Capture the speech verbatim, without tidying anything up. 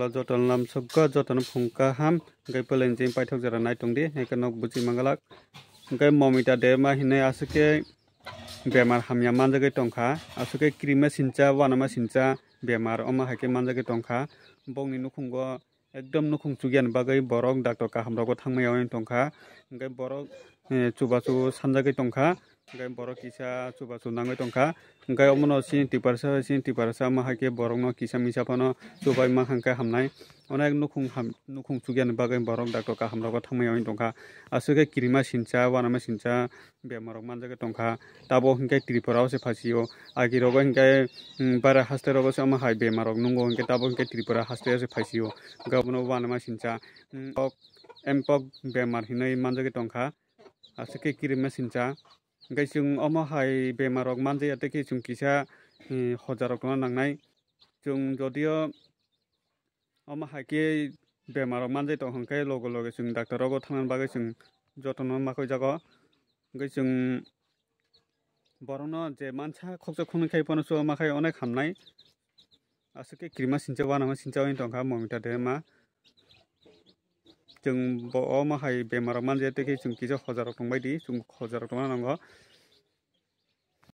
Jotono lamsokgo, jotono phung kaham, hwnkhe belai jeng paithok jora nai tongdi, hwnkhe nok buji mangalak. Hwnkhe Momita Debbarma hinwi aswk khe bemar hamya manjagwi tongkha, aswk khe kirima sincha, uanama sincha bemar omo hai khe manjagwi tongkha. Bongni nukhungo ekdom nukhung chukya ni bagwi borok doctor kaham rogo thangmaya wng tongkha, hwnkhe borok, eh, chubachu sanjagwi tongkha, hwnkhe borok kisa chubachu nangwi tongkha, hwnkhe omono chini tiprasa, chini tiprasa omo hai khe borokno kisa misa phano chubai mankha hwnkhe hamnai. Onek nukhung ham, nukhung chukya ni bagwi borok doctor kaham rogo thangmaya wng tongkha, aswk khe kirima sincha, uanama sincha bemar rok manjagwi tongkha. Tabuk hinkhe Tripura o se phaisio. Agi rogo hinkhe, mm, bara haste rogo se omo hai bemar rok nungo hinkhe tabuk hinkhe Tripura haste o se phaisio. Hinkhe obono uanama sincha, mm, ok, mpox bemar hinwi manjagwi tongkha. Aswk khe kirima sincha. Hinkhe chwng omo hai bemar rok manjaya tei khe chwng kisa, mm, hoja rok tongna nangnai. Chwng jodio omo hai khe bemar rok manjai tong hwnkhe loge loge chwng doctor rogo thangna bagwi chwng jotono makhoi jago. Hwnkhe chwng borokno je mansa khoksa khoknwi khai phano chuba makhai onek hamnai. Aswk khe kirima sincha uanama sincha wng tongkha Momita Debbarma. Chwng bo omo hai bemar rok manjai tei khe chwng kisa hoja rok tongbai di, chwng hoja rok tongna nango.